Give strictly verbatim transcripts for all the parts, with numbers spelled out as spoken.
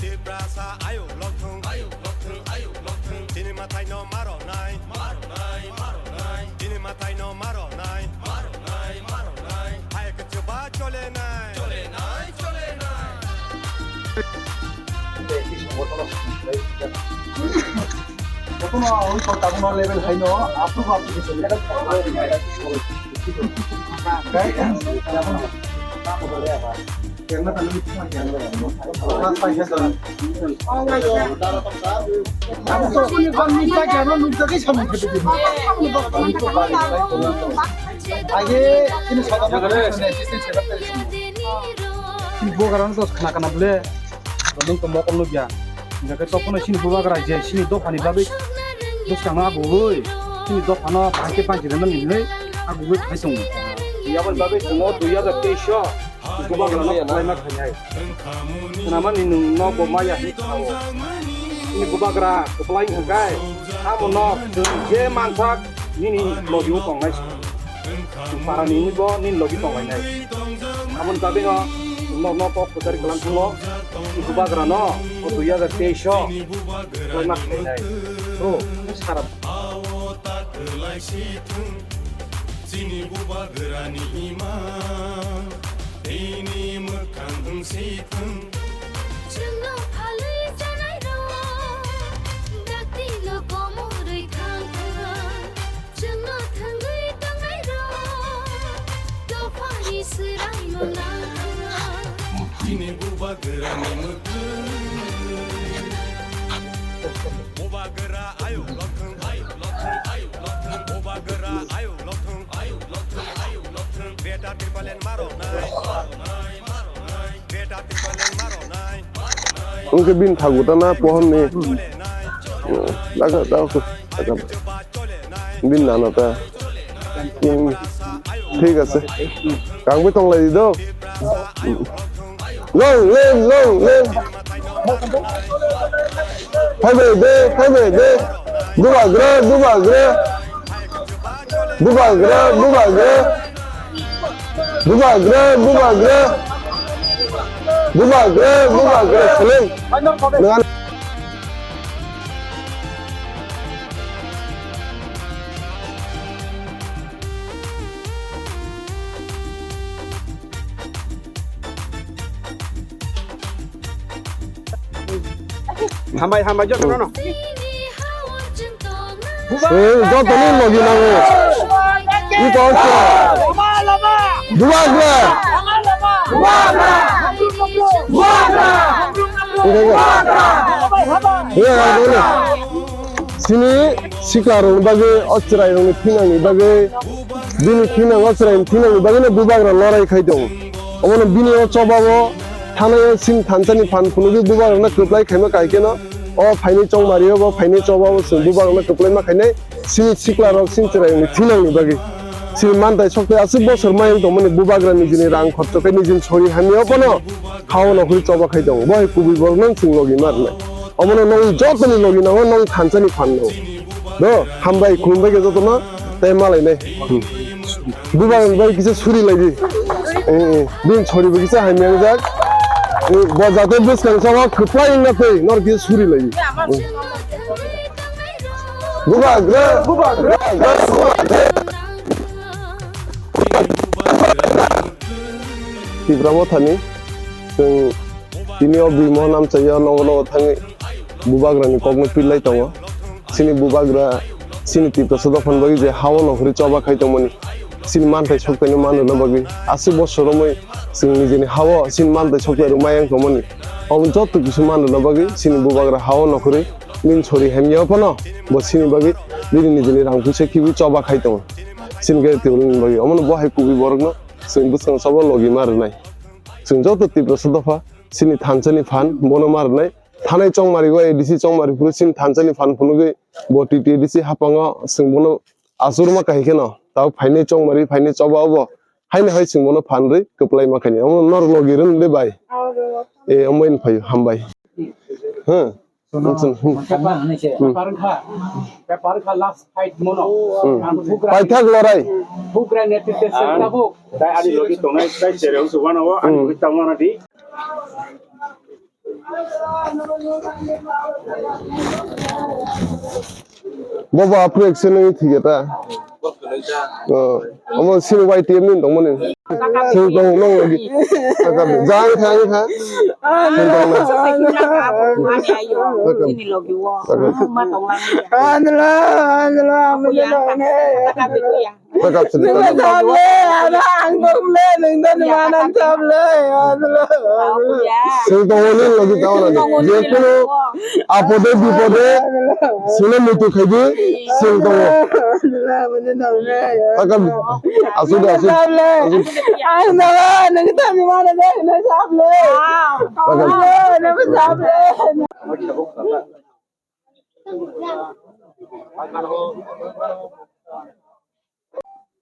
Tiprasa ayuk lokthung. Chini mathai no maro nai. Chini mathai no maro nai. Hai kchba chole nai. Jotono oy to tabuno level hai no, approve application. Age, ini saudara assistant secretary. Ini gua karena terus kena kena beli. Belum ke mokol lu ya. Hingke tokphano chini bubagra je chini dophani bagwi bwskangno agugwi chini dophano bahai khe panchi rwna hinwi agugwi khai tongo. Yaboni bagwi tongo dui hajar teis o bubagrano kwlaima khainai. Swnamani nwng nogo maya hinwi sao. Chini bubagra kwplai wngkha khe, amono chwng je mansak nini logi-o tongnai se. Parani wngwi bo nini logi tonglainai. Aboni bagwino norno kok kwchari kwlangkhumo, bubagrano o dui hajar teis o kwlaima khlainai. O sara. Chini bubagrani ima, tini mwkhang wngsi thung. Chwngno phalwi chanai rok, dakti no komorwi thang thang. Chwngno thangwi tongnai rok, dophani swraino nang thang. Chini bubagrani mwkhang. Bubagra ayuk lokthung, ayuk lokthung, ayuk lokthung. Bubagra ayuk lokthung, ayuk lokthung, ayuk lokthung. Beta tripalen maro nai, maro nai, maro nai. Beta tripalen maro nai, maro nai. Wngkhe bini thagu tana pohorni. Chole nai, chole nai. Daga, daga, daga. Bini nana ta. Hmm. Thik ase. Kangwi tonglai di do. Long live, long live. Phaibai de, phaibai de. Bubagra, bubagra. Bubagra, bubagra. Bubagra, bubagra. Bubagra, bubagra. Salam. Dengan Hambai, hambai, jotono no. Eh, jotono logi nango. Iko oke. Bubagra. Bubagra. Bubagra. Bubagra. Sini sikla rok bagwi, o chwrai rokni thinangni bagwi, bini thinang o chwraini thinangni bagwino bubagra lorai khai tongo. Omono bini o chobao thanai o sini thansani phan phunugwi bubagrano kwplai khaima kaikheno o phaini chongmario bo phaini chobao chwng bubagrano kwplai ma khainai sini sikla rok sini chwraini thinangni bagwi. Chini mantai soktai aswk bosor mayung tongmani bubagra nijini rang khorcho khe nijini sori hamya phano hao nokhorwi choba khai tongo. Bo hai kubui borokno chwng logi ma rwnai. Omono nong jotoni logi nango, nong thansani phan nango. Do, hambai, khulumbai khe jotono, tei malainai. Hmm. Bubagra bai kisa suri laidi. Eh, eh. Bini sori bo kisa hamya wngjak. Eh, bo jate bwskang sama kwplai wngna tei, nor kisa suri laidi. Hmm. Bubagra, bubagra, bubagra. Tipra Mothani, chwng tini o Birmohon amchaio nogo nogo thangwi bubagrani kokno pilai tongo. Chini bubagra, chini Tiprasa dophani bagwi je hao nokhorwi choba khai tongmani, chini manthai soktaino man rwna bagwi aswk bosor romwi chwng nijini hao chini manthai soktai rwmai wng tongmani, obo joto kisu man rwna bagwi chini bubagra hao nokhorwi Bini sori hamya phano bo chini bagwi bini nijini rang puisa khibi choba khai tongo. Chini gari table ni bagwi omono bo hai kubui borokno chwng bwskang choba logi ma rwnai. Chwng joto Tiprasa dopha chini thansani phan bono ma rwnai. Thanai chongmari o A D C chongmari phuru chini thansani phan phunugwi bo T T A D C haphango chwng bono achurma kahai kheno tabuk phainai chongmari phainai choba obo. Haino hai chwng bono phan rwi kwplai ma khainai. Omo norok logi rwng de bai. E, omo in phaio, hambai. Huh? Sono, Unsung, hmm. Paper, Hmm. Paper kha, paper kha last fight mono. Hmm. Ang bugra Paithak lorai. Bugra netritwe Ang sengkabo. Tai ani logi tongnai, tai chereng subano, ani Hmm. logi tangmano di. Bobo apre ekse nang thige ta. Oh, omo sini Y T F ni tongmani. Sini tong nang lagi. Jang kha kha. Sini tong na. Andra, andra, amo Nungno table, ano ang table, nungno ni manan table, ano. Sing tongoni logi tawna ni. Jekunu apode bipode sile mutu khaidi sing tongo. Taka asude asude. Ang table, nung table mana de, nung table. Taka. Nung table.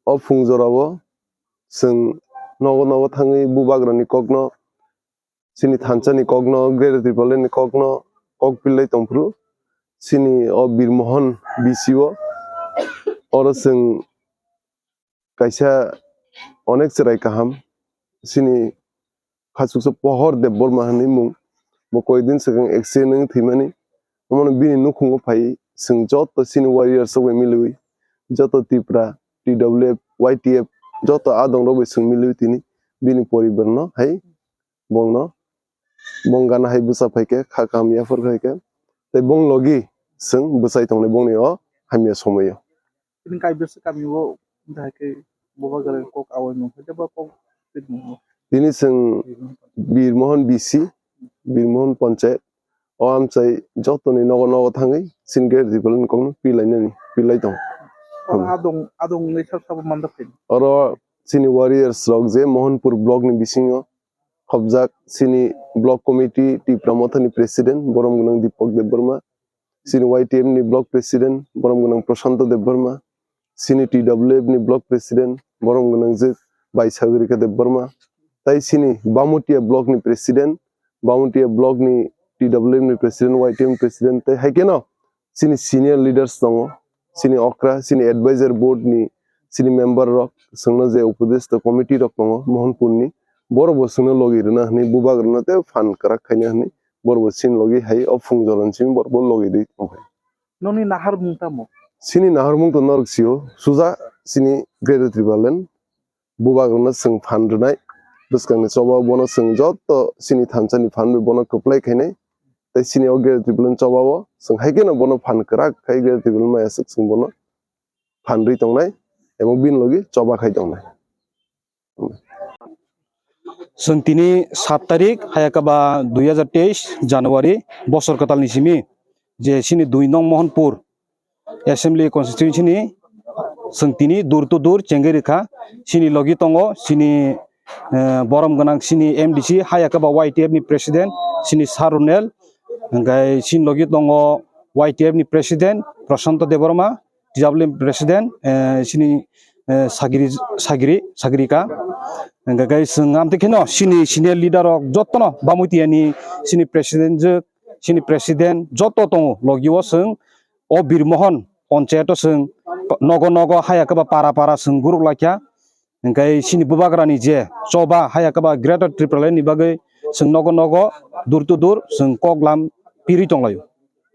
O phung jorao chwng nogo nogo thangwi bubagrani kokno, chini thansani kokno, Greater Tipraland ni kokno kok pilai tongphuru, chini o Birmohon B C o, oro chwng kaisa onek chwrai kaham, chini khachuksa Pohor Debbarma hinwi mung. Bo koidin swkang accident wngwi thwimani. Omono bini nukhungo phai chwng joto chini warriors rok bai miliwi, joto Tipra, T W F, Y T F, joto adong rok bai chwng miliwi tini bini poribar no hai bongno bong gana hai bwsa phaikhe, kha kaham yaphar khaikhe, tei bong logi chwng bwsai tongnai bongni o hamya somoio. Tini kaibwsa kamio wngkha khe bubagrani kok awaimung hai khe ba kok tini chwng Birmohon B C, Birmohon Panchayat, o amchai jotoni nogo nogo thangwi chini Greater Tipraland ni kokno pilainani, pilai tongo. Oro adong, adong wngwi sak sabo mandak khe. Oro chini warriors rok je Mohanpur block ni bisingo khobjak, chini block committee Tipra Mothani president borom gwnang Dipak Debbarma, chini Y T F ni block president borom gwnang Prashanto Debbarma, chini T W F ni block president borom gwnang je Bai Sagorika Debbarma, tai chini Bamutia block ni president, Bamutia block ni T W F ni president, Y T F ni president, tai hai kheno chini senior leaders tongo, chini okra, chini advisor board ni chini member rok, chwngno je upodeshta committee rok tongo Mohanpur ni, borok bo chwngno logi rwna hwnwi, bubak rwna tei phan kwrak khaina hwnwi, borok bo chini logi hai o phung joran simi borok bo logi rwi tongkha. Nokni naharmung tamo? Chini naharmung to norok sio, suja chini Greater Tipraland. Bubagrano chwng phan rwnai, bwskangni choba bono chwng joto chini thansani phan bai bono kwplai khainai, tei chini o Greater Tipraland choba o chwng hai kheno bono phan kwrak khai Greater Tipraland maya swk chwng bono phan rwi tongnai, ebo bini logi choba khai tongnai. Chwng tini sat tarik hayakaba dui hazar teis January bosor kwtalni simi je chini dui nong Mohanpur Assembly Constituency ni chwng tini dur to dur chengwi rwkha. Chini logi tongo chini, eh, borom gwnang chini M D C hayakaba Y T F ni president chini Sir Ronel, hwnkhe chini logi tongo Y T F ni president Prashanto Debbarma, T W F ni president, eh, chini eh, sagiri, sagiri, sagirika. Hingkhe kai chwng amtwi kheno chini senior leader rok jotono bamwi tiyani chini president je, chini president joto tongo logi o chwng o Birmohon ponchayat o chwng nogo nogo haya khe ba para para chwng guruk laikha. Hingkhe chini bubagrani je choba haya khe ba Greater Tipraland ni bagwi chwng nogo nogo door to door chwng kok lam piri tonglaio.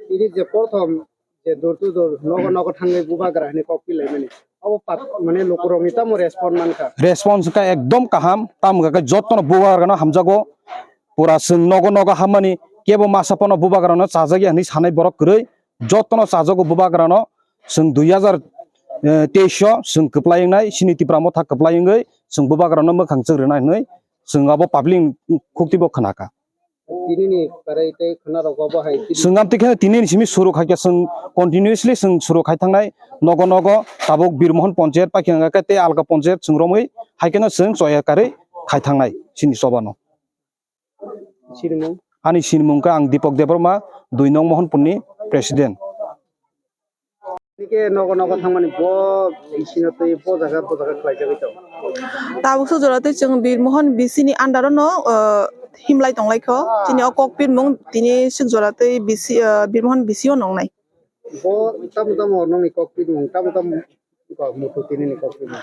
Ini je prothom je door to door nogo nogo thangwi bubagra hinwi kok pilaimani. Abo pap mane lukurokni tamo response mankha? Response kha ekdom kaham, tamo khe jotono bubagrano hamjago. Pura chwng nogo nogo hammani kebo masa phano bubagrano chajak ya hinwi sanai borok kwrwi. Jotono chajago bubagrano chwng dui hazar teis o chwng kwplai wngnai, chini Tipra Motha kwplai wngwi chwng bubagrano mwkhang chwng rwna hinwi chwng abo public khuktibo khnakha. Tinini kwrwi tei khwnarok obo hai tini. Chwng amtwi khe tinini simi suru khaikha, chwng continuously chwng suru khai thangnai nogo nogo tabuk Birmohon ponchayat paikha hwnka khe tei alka ponchayat chwng romwi hai kheno chwng choya karwi khai thangnai chini chobano. Sinimung? Ani sinimung khe ang Dipak Debbarma, dui nong Mohanpurni president. Nike nogo nogo thangmani bo bisino tei bo jaga bo jaga khlaijagwi tongo. Tabuk suk jora tei chwng Birmohon B C ni under o no, uh, himlai tonglaikho. Chini o kok pirmung tini suk jora tei B C, uh, Birmohon B C o nongnai. Bo tamo tamo nongni kok pirmung tamo tamo kok muthung tini ni kok pirmung.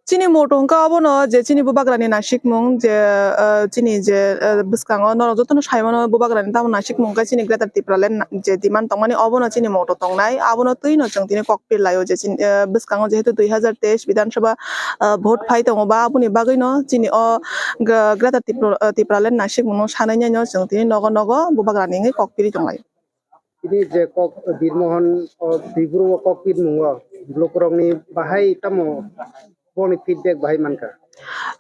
Chini moto hwnkha obono je chini bubagrani nasikmung je, ah, chini je, ah, bwskango norok jotono saimano bubagrani tamo nasikmung khe chini Greater Tipraland na-, je demand tongmani obono chini moto tongnai, abono twino chwng tini kok pirlaio je chini, ah, bwskango jehetu dui hazar teis Bidhan Sabha, ah, vote phai tongo ba aboni bagwino chini o Gre-, Greater Tipra-, ah, Tipraland nasikmungno sanai naino chwng tini nogo nogo bubagrani wngwi kok piri tonglaio. Tini je kok Birmohon o Triburu o kok pirmung o lukurokni bahai tamo boni feedback bahai mankha?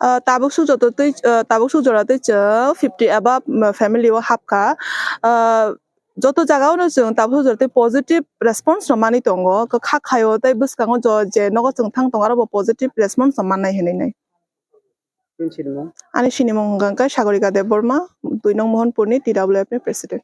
Ah, tabuk suk joto twi, ah, tabuk suk jora twi chwng fifty above, mm, family o hapkha. Ah, joto jaga o no chwng tabuk suk jora twi positive response no manwi tongo. Kha khaio tei bwskango jo je nogo chwng thang tongo aro bo positive response no mannai hinwi nai. Ani sinimung hwnkha khe Sagorika Debbarma, dui nong Mohanpurni T W F ni president.